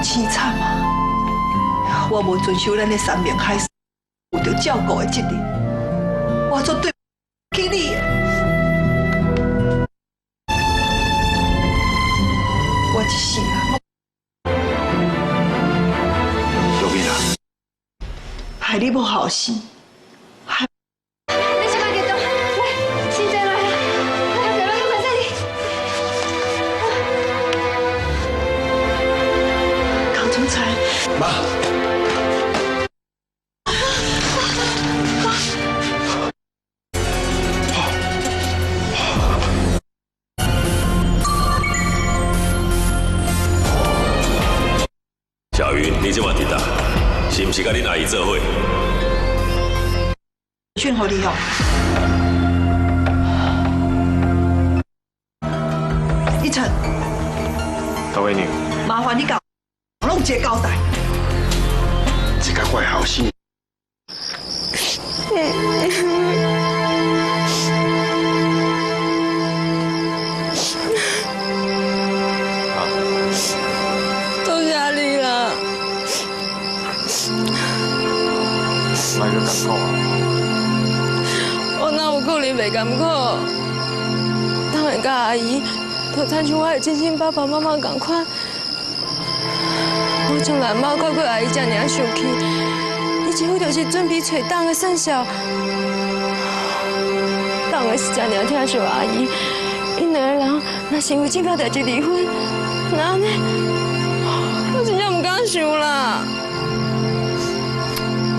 凄惨啊！我無遵守咱的山盟海誓，有著照顧的責任，我足對不起你的。我一世人，小敏啊，害你無後生，害。你先別激動，來，先坐來啦，來，來，來，來，這裡。江總裁，媽。小雲，你這晚佇佗？是毋是佮恁阿姨做伙？訊予你哦。一晨，頭家娘，麻煩你共攏一个交代。這個我的後生。多謝你啦。莫閣艱苦啊！我哪有可能袂艱苦？當然佮阿姨，就親像我的親生爸爸媽媽仝款。我從來無看過阿姨這爾生氣，伊一副就是準備揣黨的算數。黨的是這爾疼惜阿姨，𪜶兩個人若是因為這件代誌離婚，那按呢？我真正毋敢想啦。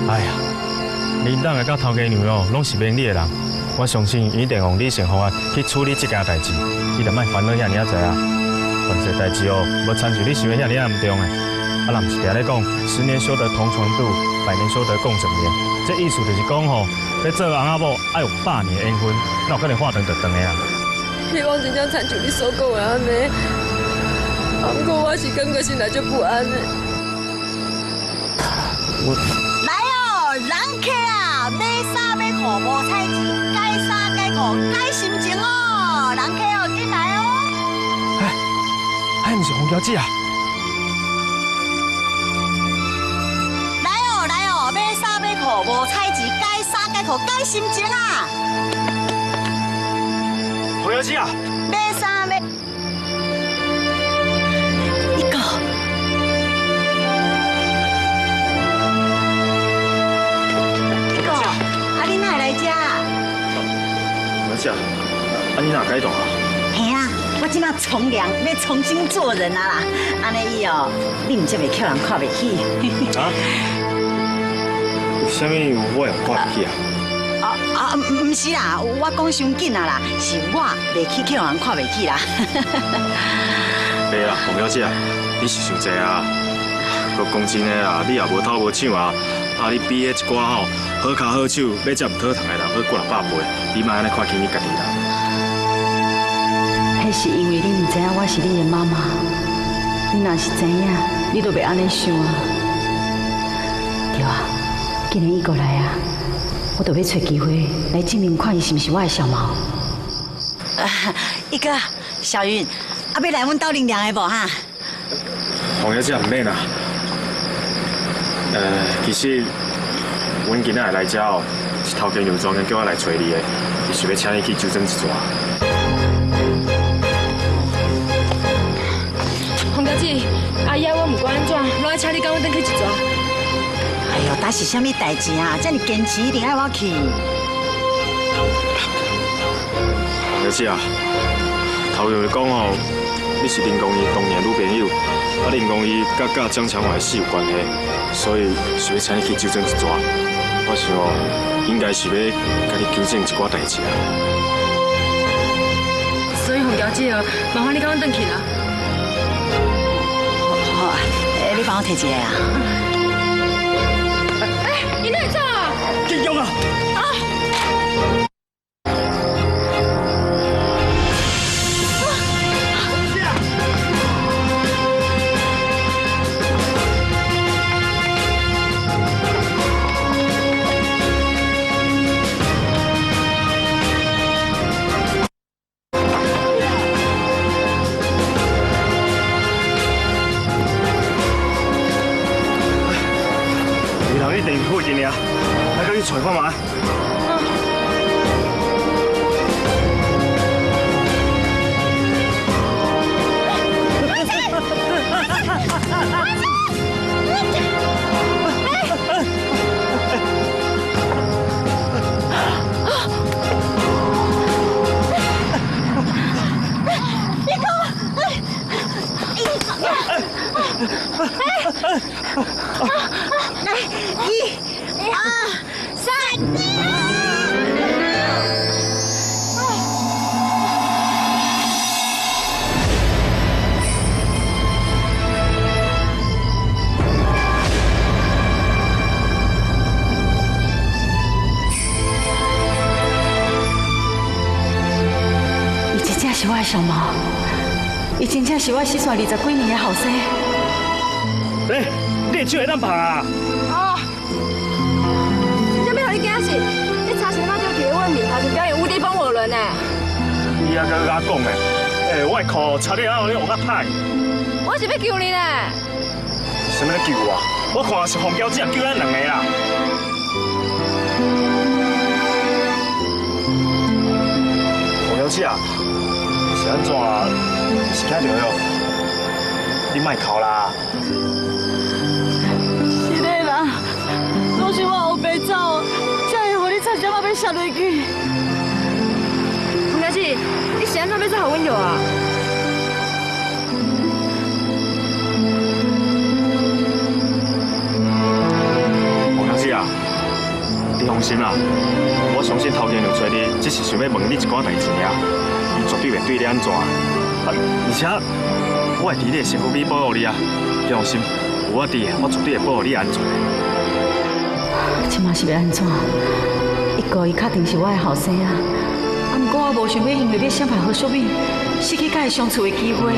哎呀，恁黨的佮頭家娘哦，攏是明理的人，我相信伊一定用理性方法去處理這件代誌。你就莫煩惱遐爾仔濟啊，凡事代誌哦，無親像你想的遐爾仔嚴重的。啊，人毋是定咧講，十年修得同船渡，百年修得共枕眠。這意思就是講吼，欲做翁仔某愛有百年的緣分，哪有可能話斷就斷的啊？希望真正親像你所講的按呢，啊，毋過我是感覺心內足不安的。我來哦，人客啊，買衫買褲無彩錢，改衫改褲改心情哦，人客哦，緊來哦。哎，哎，毋是馮小姐啊？來哦來哦，買衫買褲無彩錢，改衫改褲改心情啊！馮小姐啊！買衫買，一個。一個，啊你哪會來遮？馮小姐，啊你哪會改動啊？嘿啊，我這馬從良，欲重新做人啊啦！按呢以後，你毋才袂予人看袂起。啊？為啥物我會看袂起啊？啊啊，毋是啦，我講傷緊啊啦，是我袂去予人看袂起啦。袂啦，馮小姐，你是傷濟啊！閣講真的啦，你也無偷無搶啊，啊你比彼一寡吼好跤好手欲食毋討糖的人好幾若百倍，你莫按呢看輕你家己啦。彼是因為你毋知影我是你的媽媽，你若是知影，你就袂按呢想啊。對啊，既然伊過來啊，我就欲揣機會來證明看伊是毋是我的小毛。一哥，小雲，啊，欲來阮兜啉涼的無哈？馮小姐毋免啦。其實阮今仔日來遮哦，是頭家娘專程叫我來揣你的，伊想欲請你去酒莊一逝。馮小姐，阿姨我毋管按怎，攏愛請你佮阮轉去一逝。哎喲，焦是啥物代誌啊？這爾堅持一定愛我去。馮小姐啊，頭家娘講吼，你是林公伊當年女朋友，啊林公伊佮蔣長華的死有關係，所以想欲請你去酒莊一逝。我想哦，應該是欲共你糾正一寡代誌啊。所以馮小姐哦，麻煩你佮阮轉去啦。好啊，你幫我提一下啊。哎，伊哪會走啊？緊用啊！啊！人一定附近尔，来，佮去揣看觅。来，一、二、三。伊真正是我的小毛，伊真正是我失散20几年的后生。欸，你的手会当拍啊？哦，真正欲予你惊死！你差啥物就伫我面头前表演无敌风火轮呢？你还阁佮我讲呢？欸，我的裤差点仔予你学较歹。我是欲救你呢。啥物咧救我？我看是凤娇姐救咱两个啦。凤娇姐，你是按怎？你是惊著哟？你莫哭啦。是的啦，拢是我乌白走，才会予你差点仔欲摔落去。凤娇姐，你是按怎欲走予阮药啊？凤娇姐啊，你放心啦，我相信头家娘找你，只是想欲问你一寡代志尔，伊绝对袂对你按怎。啊，而且我会伫你的身躯边保护你啊，你放心，有我伫，我绝对会保护你安全。这马是欲按怎？一个伊确定是我的后生啊，啊，毋过我无想欲因为欲伤害何淑敏，失去佮伊相处的机会。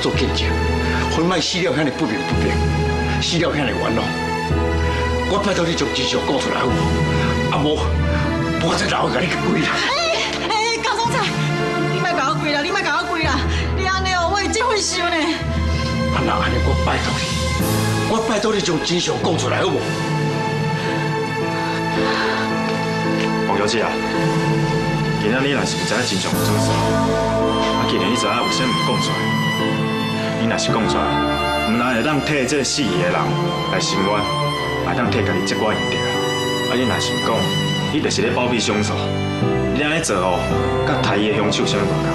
做见证，予莫死了遐尔不明不白，死了遐尔冤枉。我拜托你将真相讲出来好无？啊无，我再留共你去跪啦。欸欸，高总裁，你莫共我跪啦，你莫共我跪啦，你按呢哦，我会真会想呢。啊那按呢，我拜托你，我拜托你将真相讲出来好无？王小姐啊，今仔你若是毋知影真相有创啥，啊，既然你知影，为啥物毋讲出来？你若是讲出来，毋但会当替这个死去的人来伸冤，会当替家己这寡赢著。啊，你若是毋讲，你就是咧包庇凶手。你按呢做哦，佮杀伊的凶手啥物无仝？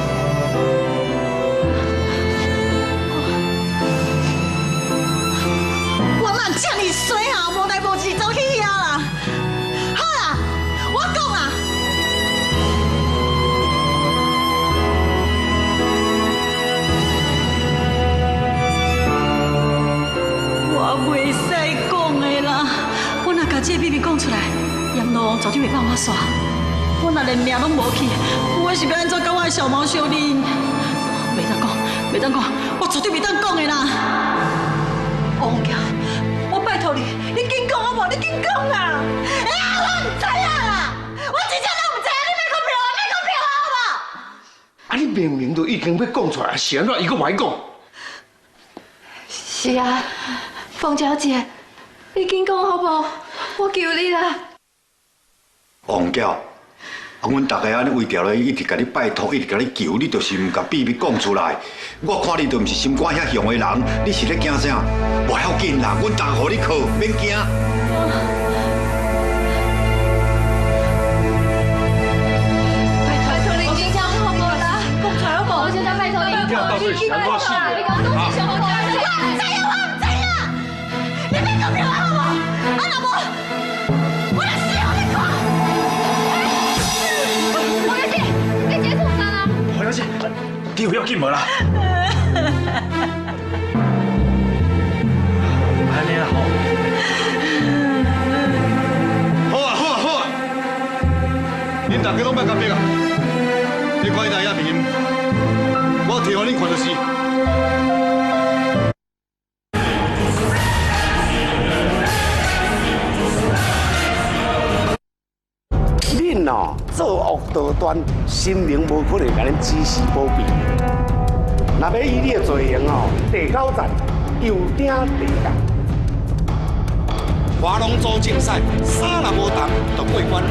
我嘛这么衰啊，无代无志走去遐啦。好啦，我讲啦。我袂使讲的啦，我若共这个秘密讲出来，阎罗王绝对袂放我煞。我若连命拢无去，我是欲按怎佮我的小毛相认？袂当讲，袂当讲，我绝对袂当讲的啦。王娇，我拜托你，你紧讲好无？你紧讲啦！哎，我毋知影啦，我真正拢毋知影，你莫阁骗我，莫阁骗我好无？啊，你明明都已经欲讲出来，是按怎伊阁无爱讲？是啊，凤小姐，你紧讲好无？我求你啦！王娇，啊，阮逐家按呢为著咧，一直共你拜托，一直共你求，你就是毋共秘密讲出来。我看你就毋是心肝遐雄的人，你是咧惊啥？无要紧啦，阮逐家予你靠，免惊。拜托你，有要緊無啦？按呢啦吼。好啊好啊好啊！恁大家攏莫甲逼啊！你看伊那遐面，我提予恁看就是。恁哦，作惡多端，神明無可能共恁指示保庇。若欲依你的罪行哦，地狗戰又鼎地降。划龙舟竞赛，衫若無同就過關。